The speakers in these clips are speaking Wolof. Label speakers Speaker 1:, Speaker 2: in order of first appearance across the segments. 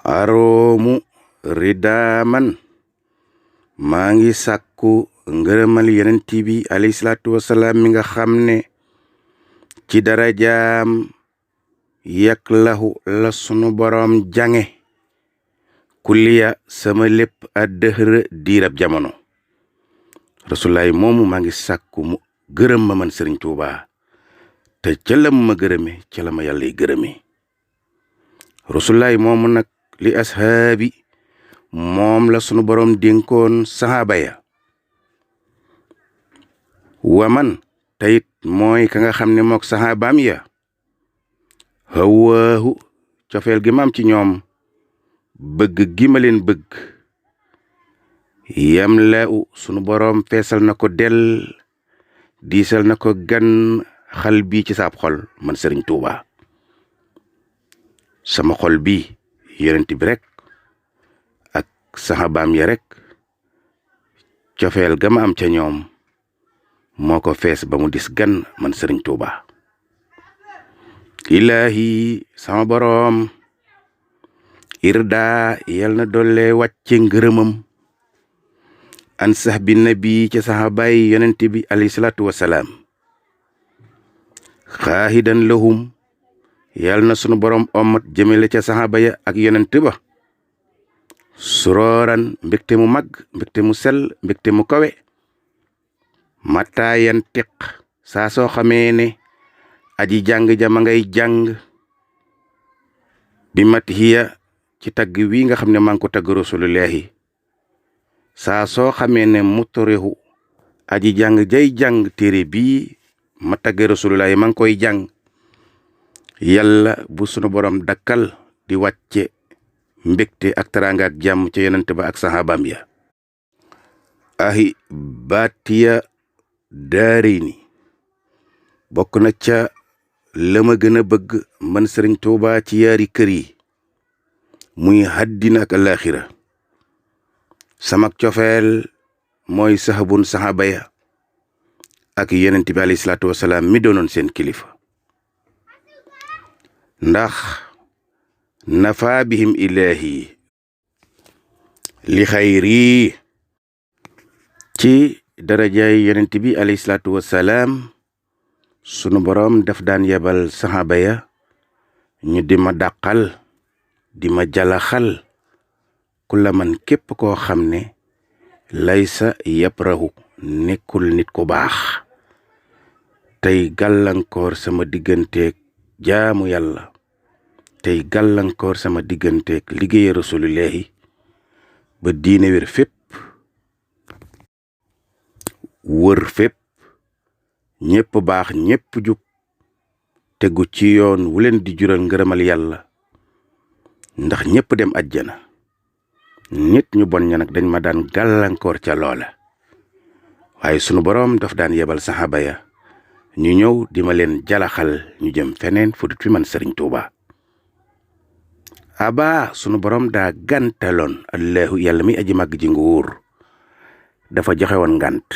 Speaker 1: aroomu ridaaman maa ngi sàkku ngërëmal yonent bi alayhi salaatu wasalaam mi nga xam ne ci darajaam yaklahu la sunu boroom jange kulliya sama lépp a dëhër diirab jamono rasulaay moomu maa ngi sàkku mu gërëm ma man Sëriñ Tuubaa te ca la ma gërëme ca la ma yàlla yi gërëme rasulaay moomu nag li ashaabi moom la sunu boroom dénkoon sahaaba ya waman tayit mooy ka nga xam ne mook saxaabaam ya hawaahu cofeel gi ma am ci ñoom bëgg gi ma leen bëgg yam la sunu boroom feesal na ko del diisal na ko gan xal bii ci saab xol man Sëriñ Tuubaa sama xol bi yonent bi rek ak saxaabaam ya rek cofeel ga ma am ca ñoom moo ko fees ba mu dis gan man Sëriñ Tuubaa ilaahi sama boroom irda yal na dolle wàcce ngërëmam an sax bi nabi ca saxaabaay yonent bi alayhi salaatu wasalaam xaahidan lahum yal na sunu boroom ommat jëmale ca saxaaba ya ak yonent ba surooran mbégte mu mag mbégte mu sell mbégte mu kawe mataayan tiq saa soo xamee ne aji jàng jama ngay jàng bi mat hiya ci tagg wi nga xam ne maa ngi ko tagg rasulullahi saa soo xamee ne mutorihu aji jàng jay jàng téere bii ma tagg rasulullahi maa ngi koy jàng yàlla bu sunu borom dakkal di wàcce mbégte ak teraanga ak jàmm ca yonent ba ak saxaabaam ya ahi baatiya daarayni bokk na ca la ma gën a bëgg man Sëriñ Tuubaa ci yaari kër yi muy àddina ak alaaxira samak cofeel mooy saxabun saxaaba ya ak yonent bi alayhi salaatu wasalaam mi doonoon seen kilifa ndax nafa bihim ilaahi li xayri ci darajaay yonent bi alayhi salaatu wasalaam sunu boroom daf daan yebal saxaaba ya ñu di ma dàqal di ma jalaxal ku la man képp koo xam ne laysa yabrahu nekkul nit ku baax tey gàllankoor sama digganteeg jaamu yàlla tey gàllankoor sama digganteeg liggéey rasulullahi ba diine wér fépp wër fépp ñépp baax ñépp jub tegu ci yoon wu leen di jural ngërëmal yàlla ndax ñépp dem ajjana nit ñu bon ña nag dañ ma daan gàllankoor ca loola waaye sunu boroom daf daan yebal saxaaba ya ñu ñëw di ma leen jalaxal ñu jëm feneen fu dut fi man Sëriñ Tuubaa aba sunu boroom daa gàntaloon allahu yàlla mi aji màgg ji nguur dafa joxe woon ngànt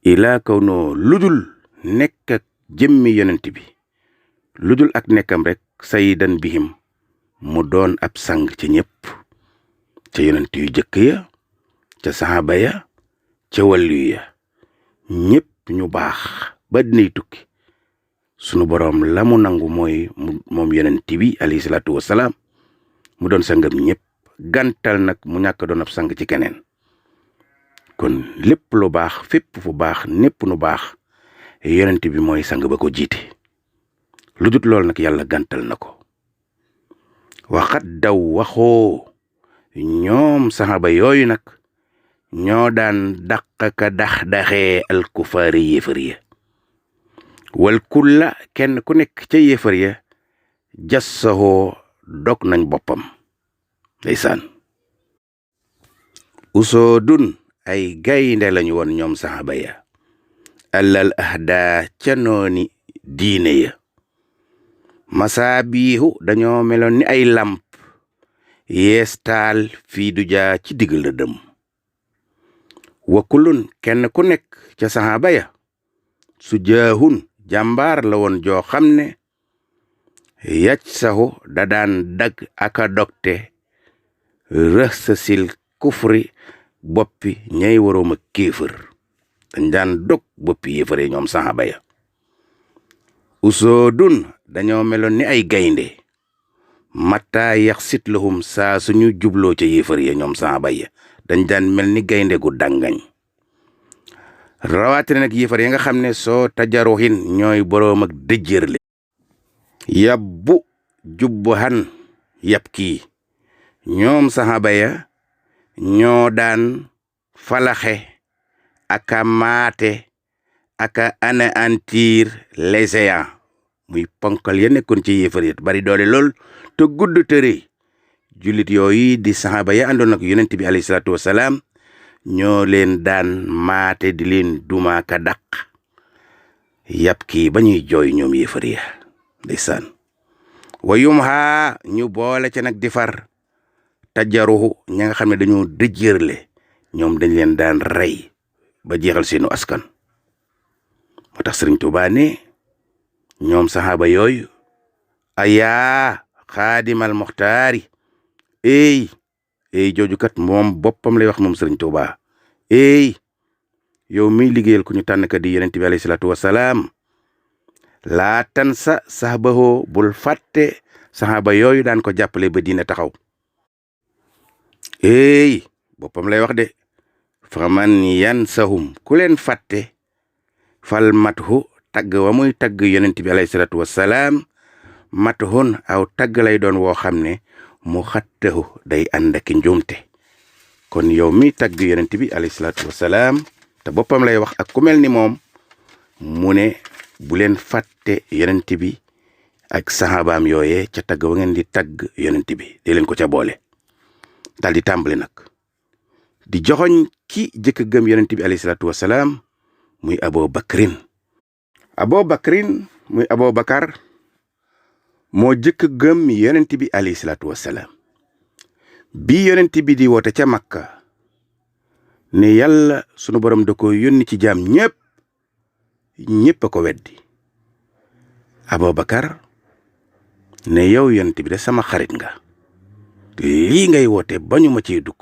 Speaker 1: ilaa kaw noo ludul nekk ak jëmmi yonent bi ludul ak nekkam rek sayyidan bihim mu doon ab sang ca ñépp ca yonent yu jëkk ya ca saxaaba ya ca wàllu ya ñépp ñu baax ba dinay tukki sunu boroom la mu nangu mooy moom yonent bi alayhi salaatu wasalaam mu doon sangam ñépp gàntal nag mu ñàkk doon ab sang ci keneen kon lépp lu baax fépp fu baax népp nu baax yonent bi mooy sang ba ko jiite lu dut lool nag yàlla gàntal na ko waxat daw waxoo ñoom saxaaba yooyu nag ñoo daan dàq ka daxee alkufaari yéefar ya wal kulla kenn ku nekk ca yéefar ya jassahoo dog nañ boppam ndeysaan usoodun ay gaynde lañu woon ñoom saxaaba ya allal ahda ca nooni diine ya masaabiihu dañoo meloon ni ay lamp yeestaal fii du jaa ci diggal dëm wakulun kenn ku nekk ca saxaaba ya su jaahun jàmbaar la woon joo xam ne yaj saxu da daan dag aka dogte rësasil kufri boppi ñay waroom ak kéefër dañ daan dog boppi yéefare ñoom saxaaba ya usoodun dañoo meloon ni ay gaynde matta yax sit lahum saa suñu jubloo ca yéefar ya ñoom saxaaba ya dañ daan mel ni gaynde gu dangañ rawaate nag yéefar ya nga xam ne soo tajaruhin ñooy boroom ak dëjërle yabbu jubbuhan yab kii ñoom saxaaba ya ñoo daan falaxe aka maate aka anéantir les géants muy ponkal ya nekkoon ci yéefar ya bari doole lool te gudd tëre jullit yooyu di saxaaba ya àndoon ak yonent bi alayhi salaatu wasalaam ñoo leen daan maate di leen duma ka daq yàpp kii ba ñuy jooy ñoom yéefar ya ndeysaan wayum haa ñu boole ca nag di far tajaruhu ña nga xam ne dañoo dëjërle ñoom dañ leen daan rey ba jeexal seenu askan moo tax Sëriñ Tuubaa ne ñoom saxaaba yooyu ayaa xaadimal muxtaari ey jooju kat moom boppam lay wax moom Sëriñ Tuubaa yow miy liggéeyal ku ñu tànn ka di yonent bi alayhi salaatu wasalaam laa tan sa saxbahoo bul fàtte saxaaba yooyu daan ko jàppale ba diine taxaw boppam lay wax de faman yan sahum ku leen fàtte fal mathu tagg wa muy tagg yonent bi alayhi salaatu wasalaam mathun aw tagg lay doon woo xam ne mu xattahu day ànd ak njuumte kon yow mi tagg yonent bi alayhi salaatu wasalaam te boppam lay wax ak ku mel ni moom mu ne bu leen fàtte yonent bi ak saxaabaam yooyee ca tagg wa ngeen di tagg yonent bi di leen ko ca boole daal di tàmbali nag di joxoñ ki jëkk gëm yonent bi alayhi salaatu wasalaam muy Abu Bakrin muy Abu Bakar moo jëkk gëm yonent bi alayhi salaatu wasalaam bi yonent bi di woote ca Makka ne yàlla sunu borom da ko yónni ci jaam ñépp a ko weddi Abu Bakar ne yow yonent bi de sama xarit nga lii ngay woote bañu ma ciy dugg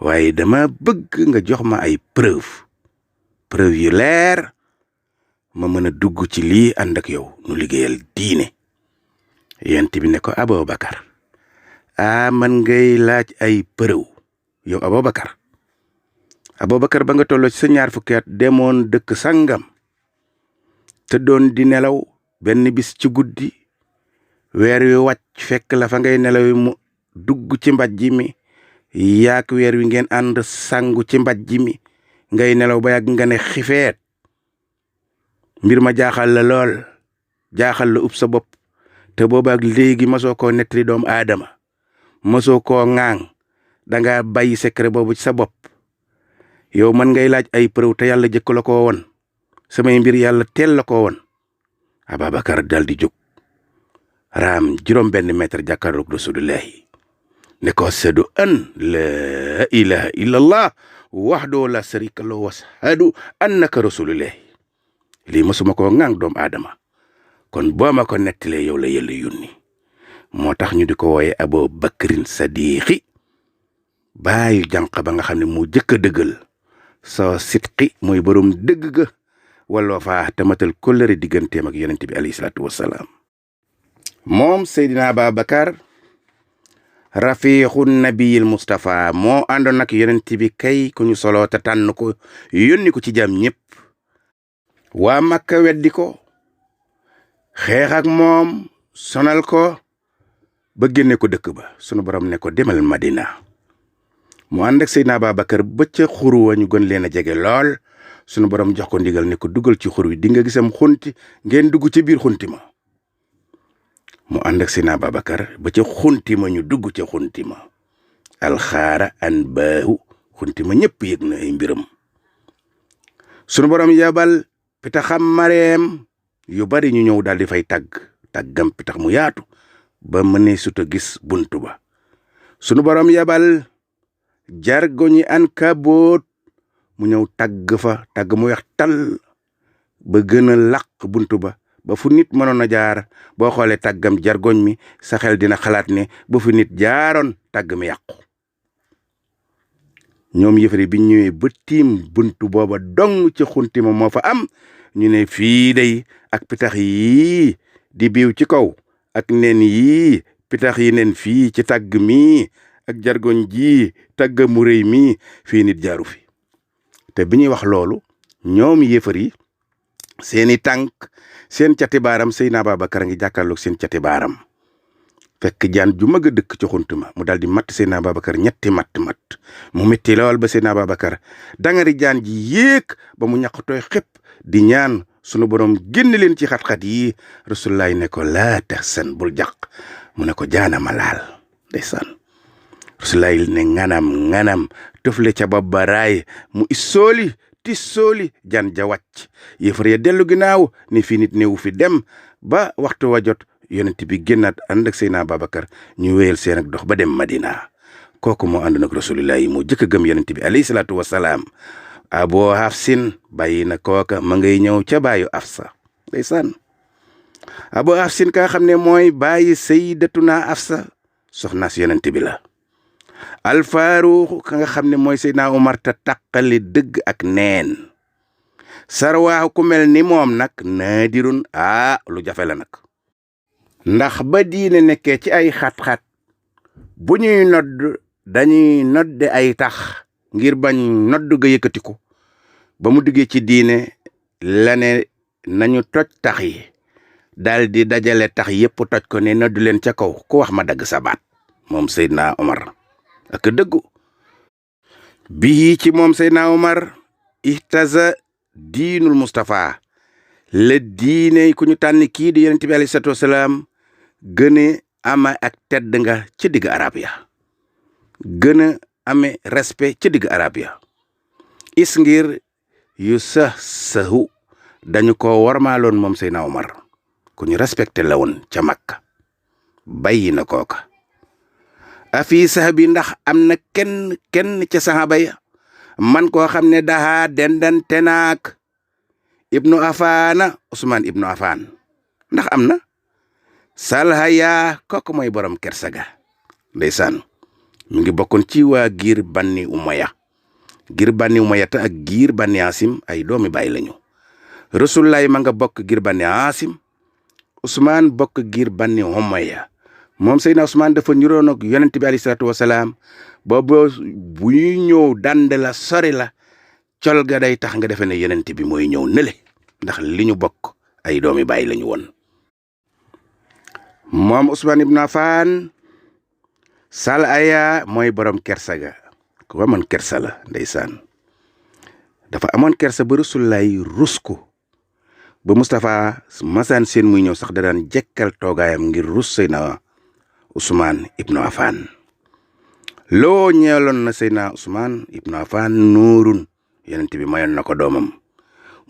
Speaker 1: waaye dama bëgg nga jox ma ay preuve yu leer ma mën a dugg ci lii ànd ak yow nu liggéeyal diine yonent bi ne ko Abubakar man ngay laaj ay preuve yow Abubakar ba nga tolloo ci sa 20 fukki at demoon dëkk sangam te doon di nelaw benn bis ci guddi weer wi wàcc fekk la fa ngay nelaw mu dugg ci mbàjj mi yaak weer wi ngeen ànd sangu ci mbàjj mi ngay nelaw ba yàgg nga ne xifeet mbir ma jaaxal la lool jaaxal la ub sa bopp te boobaak léegi masoo koo nettali doomu aadama masoo koo ŋaang danga bàyyi secret boobu ci sa bopp yow man ngay laaj ay preuve te yàlla jëkk la ko woon samay mbir yàlla teel la ko woon Ababakar dal di jóg raam 7 mètre jàkkaarloog rasulullahi ne ko ashadu an la ilaha illallah wahdahu la sharika lahu wa ashadu annaka rasulullahi lii masuma koo ŋaang doomu aadama kon boo ma ko nettalee yow la yàlla yónni moo tax ñu di ko wooye Abu Bakrin Sadiqi baayu jànq ba nga xam ne mu jëkk a dëggal soo sidqi mooy borom dëgg ga wala faa tamatal kóllëre digganteem ak yonent bi alayhi salaatu wasalaam moom Seydina Ababakar rafiixu nabiyil Mustafa moo àndoon ak yonent bi kay ku ñu solo te tànn ko yónni ko ci jaam ñépp waa Makka weddi ko xeex ak moom sonal ko ba génne ko dëkk ba sunu borom ne ko demal Madina mu ànd ak Seydina Ababakar ba ca xur wa ñu gën leen a jege lool sunu borom jox ko ndigal ne ko dugal ci xur wi di nga gisam xunti ngeen dugg ci biir xunti ma mu ànd ak Seydina Ababakar ba ca xunti ma ñu dugg ca xunti ma alxaara an baahu xunti ma ñëpp yëg na ay mbiram sunu borom yabal pitaxam mareem yu bari ñu ñëw daal di fay tàggam pitax mu yaatu ba mënee suta gis buntu ba sunu borom yabal jargoñi Ankaboot mu ñëw tàgg fa tàgg mu weex tal ba gën a làq buntu ba ba fu nit mënoon a jaar boo xoolee tàggam jargoñ mi sa xel dina xalaat ne ba fu nit jaaroon tàgg mi yàqu. ñoom yëfari bi ñëwee ba tiim buntu booba dong ci xunti ma moo fa am ñu ne fii day ak pitax yii di biiw ci kaw ak nen yii pitax yi nen fii ci tàgg mi ak jargoñ ji tàgg mu rëy mi fii nit jaaru fi. te bi ñuy wax loolu ñoom yëfar yi seeni tànk seen cati baaram Seydina Babacar a ngi jàkkaarloog seen cati baaram fekk jaan ju mag a dëkk ci xuntuma mu daal di matt Seydina Babacar ñetti matt mu metti lool ba Seydina Babacar dangari jaan ji yéeg ba mu ñaq tooy xëpp di ñaan sunu borom génn leen ci xat-xat yi. Rasulullaay ne ko laa tahzan bul jàq mu ne ko jaanama laal ndeysaan. Rasulullaay ne nganam tëfle ca bopp ba raay mu issooli tissooli jaan ja wàcc yëfar ya dellu ginnaaw ni fii nit néewu fi dem ba waxtu wa jot yonent bi génnaat ànd ak Seydina Babacar ñu wéyal seen ak dox ba dem Madina. kooku moo ànd nag Rasulullaay mu jëkk a gëm yonent bi alayhi salaatu wasalaam. Abu Hafsin bàyyi na kooka ma ngay ñëw ca baayu Afsa ndeysaan. Abu Hafsin ka xam ne mooy bàyyi Sayyidatuna Afsa soxnaas yonent bi la. Alfaaruq ka nga xam ne mooy Seydina Umar ta taqali dëgg ak neen. Sarwaax ku mel ni moom nag naadirun lu jafe la nag. ndax ba diine nekkee ci ay xat-xat bu ñuy nodd dañuy nodde ay tax ngir bañ nodd ga yëkkatiku ba mu duggee ci diine la ne nañu toj tax yi daal di dajale tax yépp toj ko ne noddu leen ca kaw ku wax ma dagg sa baat moom Seydina Omar ak dëggu bii ci moom Seydina Omar ihtaza diinul Mustafa la diine ku ñu tànn kii di yonent bi alayhi salaatu wasalaam gëne ama ak tedd nga ci digg arab ya gën a ame respect ci digg arab ya is ngir yu sahu dañu ko warmaaloon moom Seydina Omar ku ñu respecté la woon ca Makka bàyyi na kooka afi sahabi ndax am na kenn ca sahaba ya man koo xam ne daha dendante naak ibnu Afaana Usmaan ibnu Afaan ndax am na salhaya kooku mooy borom kersaga ndeysaan mi ngi bokkoon ci waa giir Bani Umayya ta ak giir Bani Asim ay doomi baay lañu. Rasulullaay ma nga bokk giir Bani Asim Usmaan bokk giir Bani Umayya moom Seydina Usmaan dafa niroon ak yonent bi alayhi salaatu wasalaam boobu bu ñuy ñëw dand la sori la col ga day tax nga defe ne yonent bi mooy ñëw nële ndax li ñu bokk ay doomi baay lañu woon. moom Usmaan ibn Affaan sal aya mooy borom kersaga ku amoon kersa la ndeysaan dafa amoon kersa ba Rasulullaay rus ko ba Mustafa masaan seen muy ñëw sax da daan jekkal toogaayam ngir rus Seydina Usmaan ibn Affaan loo ñeeloon na Seydina Usmaan ibn Affaan nuurun yonent bi mayoon na ko doomam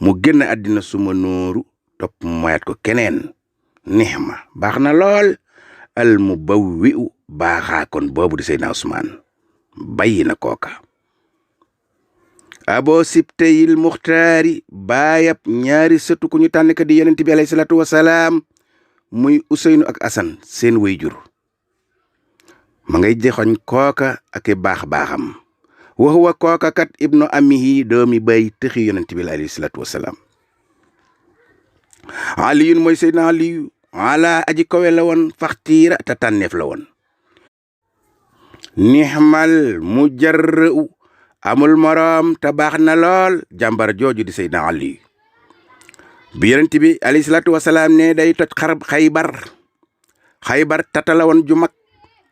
Speaker 1: mu génn àddina suma nuuru topp mu mayaat ko keneen nixma baax na lool al mubawwi'u baaxaa kon boobu di Seydina Usmaan bàyyi na kooka abo sibtayil muxtaari baayab ñaari sëtu ku ñu tànn ka di yonent bi alayhi salaatu wasalaam muy Useynu ak Asan seen wayjur ma ngay joxoñ kooka ak baax-baaxam wa huwa kooka kat ibnu amihi doomi bay tëxi yonent bi alayhi salaatu wasalaam aliyun mooy Seydina Aliyu ala aji kowe la woon faxtiira te tànneef la woon nixmal mujarra'u amul moroom te baax na lool jàmbar jooju di Seydina Aliyu bi yonent bi alayhi salaatu wasalaam ne day toj xaybar tata la woon ju mag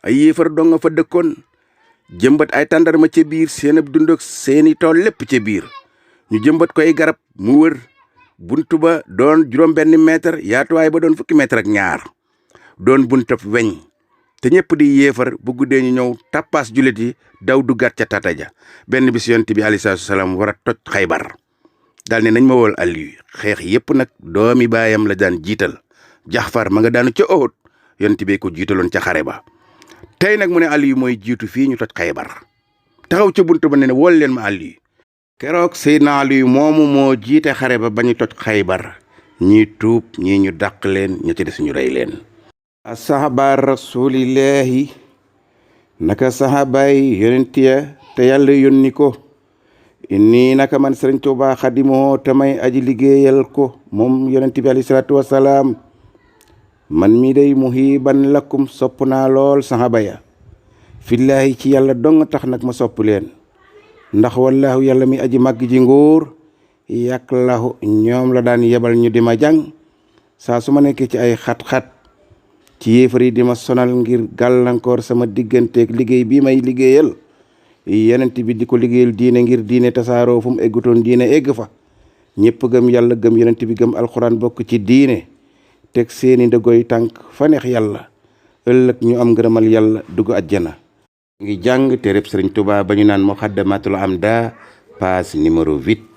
Speaker 1: ay yéefar dong nga fa dëkkoon jëmbat ay tàndarma ca biir seen ab dund ak seeni tool lépp ca biir ñu jëmbat ko ay garab mu wër buntu ba doon juróom benn mètre yaatuwaay ba doon fukki mètre ak ñaar doon buntab weñ te ñëpp di yéefar bu guddee ñu ñëw tappaas jullit yi daw duggaat ca tata ja benn bis yonent bi alayhi salaatu wasalaam war a toj xaybar daal ne nañ ma wol Aliyu xeex yépp nag doomi baayam la daan jiital Jaxfar ma nga daanu ca Uhud yonent bi ko jiitaloon ca xare ba tey nag mu ne Aliyu mooy jiitu fii ñu toj xaybar taxaw ca buntu ba ne wol leen ma Aliyu keroog Seydina Aliyu moomu moo jiite xare ba bañu toj xaybar ñii tuub ñii ñu dàq leen ña ci des ñu rey leen. asahaba rasulillahi naka sahabaay yonent ya te yàlla yónni ko nii naka man Sëriñ Tuubaa xadimoo te may aji liggéeyal ko moom yonent bi alayhi salaatu wasalaam man mi day muhiban lakum sopp naa lool sahaba ya fillaahi ci yàlla dong tax nag ma sopp leen ndax wallaahu yàlla mi aji màgg ji nguur yàq lahu ñoom la daan yebal ñu di ma jàng saa su ma nekkee ci ay xat-xat ci yéefar yi di ma sonal ngir gàllankoor sama digganteeg liggéey bii may liggéeyal yenent bi di ko liggéeyal diine ngir diine tasaaroo fu mu eggutoon diine egg fa ñëpp gëm yàlla gëm yenent bi gëm alxuraan bokk ci diine teg seeni ndëggoy tànk fa neex yàlla ëllëg ñu am ngërëmal yàlla dugg àjjana. ngi jàng téereb Sëriñ Tuubaa ba ñu naan Muxaddamatul Amda page numéro 8.